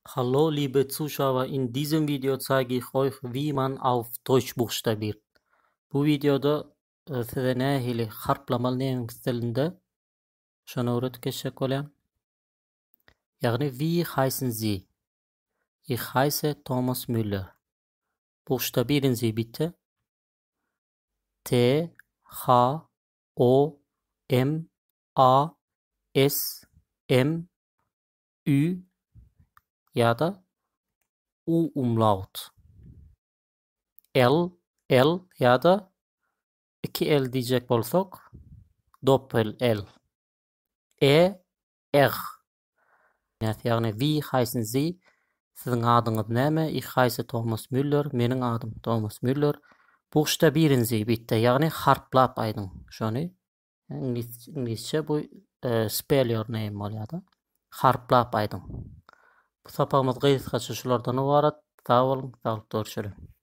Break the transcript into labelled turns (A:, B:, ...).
A: Hallo liebe Zuschauer, in diesem Video zeige ich euch wie man auf Deutsch buchstabiert. Bu wideoda e, size nähili harplamaly nemes dilinde şony öwredip geçjek bolýan. Ýagny wie heißen Sie? Ich heiße Thomas Müller. Buchstabieren Sie bitte. T H O M A S M Ü ýa-da U umlaut. L, L ýa-da 2 L diýjek bolsak, doppel L. E, R. Ýagny Wie heißen Sie? Siziň adyňyz näme? Ich heiße Thomas Müller. Meniň adym Thomas Müller. Buchstabieren Sie bitte. Ýagny harplap aýdyň şony. Iňlis, iňlisçe bu e, spell your name bolýar-da. Harplap aýdyň. Bu sapagymyz gysgaça şulardan ybarat. Sag boluň, saglykda görüşeliň.